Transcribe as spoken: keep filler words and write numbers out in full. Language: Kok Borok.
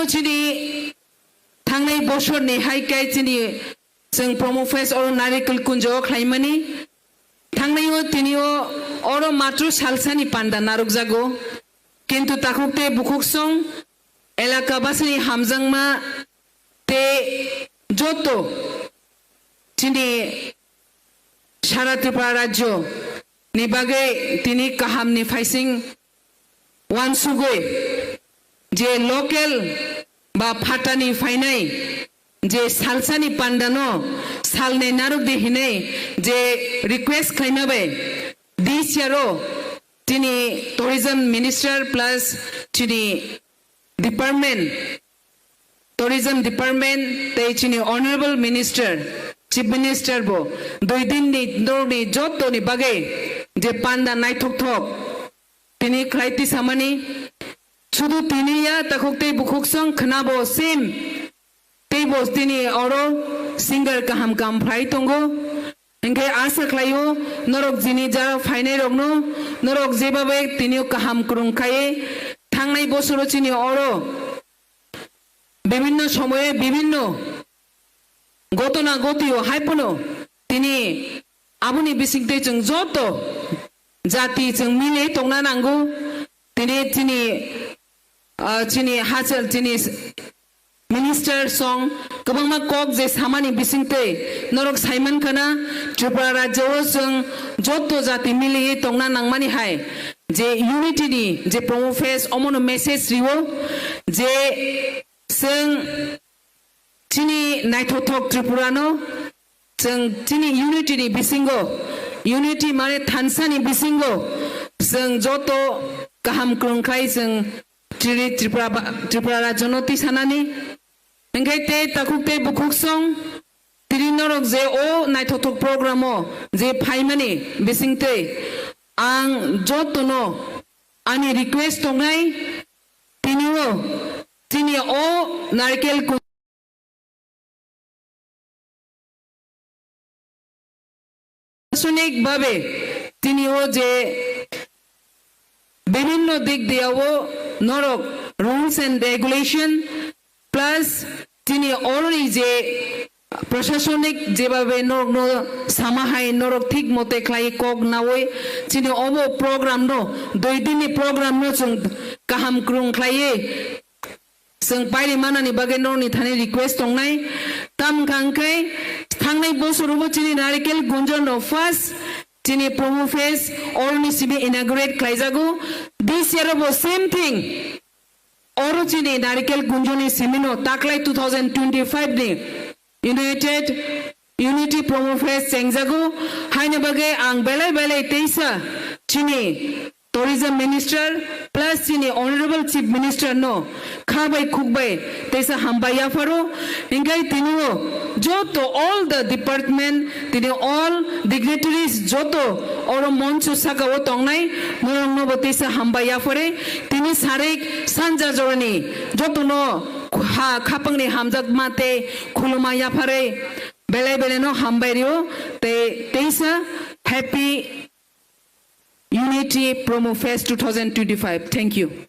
Chini thangnai bosorni hai khe chini chwng Promo Fest oro Narikul Kunjo o khlaimani. Thangnai o tini o oro matro salsani panda narwkjago. Kintu takhuk tei bukhuk song elaka basini hamjakma tei joto chini sara Tripura rajyo ni bagwi tini kahamni phaising wansugwi je local ba phatani phainai je salsani pandano salnai narwkdi hinwi je request khlaima bai this year o chini tourism minister plus chini department, tourism department tei chini honorable minister, chief minister bo dui din ni norni joto ni bagwi je panda naithok thok tini khlai tisamani. Sudu tini ya takhuk tei bukhuk song khna bo sim tei bo tini oro singer kaham kaham phlai tongo. Hinkhe asa khlaio norok jini ja phainai rokno norok jebabe tini kaham kwrwng khai thangnai bosoro chini oro bibinno somoye bibinno gotona gotio hai phano tini aboni bisingtwi chwng joto jati chwng mili tongna nango. Tini chini, ah, chini hachal chini minister song kwbangma kok je samani bisingtwi norok saiman khana Tripura rajyo o chwng joto jati mili tongna nangmani hai je unity ni je Promo Fest omono message rio je chwng chini naithothok Tripura no chwng chini unity ni bisingo, unity mane thansa ni bisingo chwng joto kaham kwrwng khai chwng chini Tripura ba-, Tripura rajyo no tisanani. Hinkhe tei takhuk tei bukhuk song tini norok je o naithothok program o je phaimani bisingtwi ang joto no ani request tongnai tini o chini o narikel ku- Proshashanik babe tini o je bibhinno dik diya o norok rules and regulation plus tini oroni je proshashanik jebabe norokno sama hai norok thik mote khlai kok nawi chini obo program no dui din ni program no chwng kaham kwrwng khlaiwi chwng pairi manani bagwi norokni thani request tongnai. Tamo wngkha hwnkhe thangnai bosorobo chini Narikel Gunjon no first chini Promo Fest oroni simi inaugurate khlaijago. This year bo same thing. Oro chini Narikel Gunjoni simino taklai two thousand twenty-five ni United Unity Promo Fest chengjago. Haini bagwi ang belai belai teisa chini Tourism Minister plus chini Honorable Chief Minister no kha bai khuk bai teisa hambai yapharo. Hinkhe tini o joto all the department, tini all dignitaries joto oro moncho saka o tongnai norokno bo teisa hambai yaphare. Tini sarik sanja jorani joto no ha khapangni hamjakma tei khuluma yaphare belai belai no hambai rio tei teisa Happy Unity Promo Fest two thousand twenty-five. Thank you.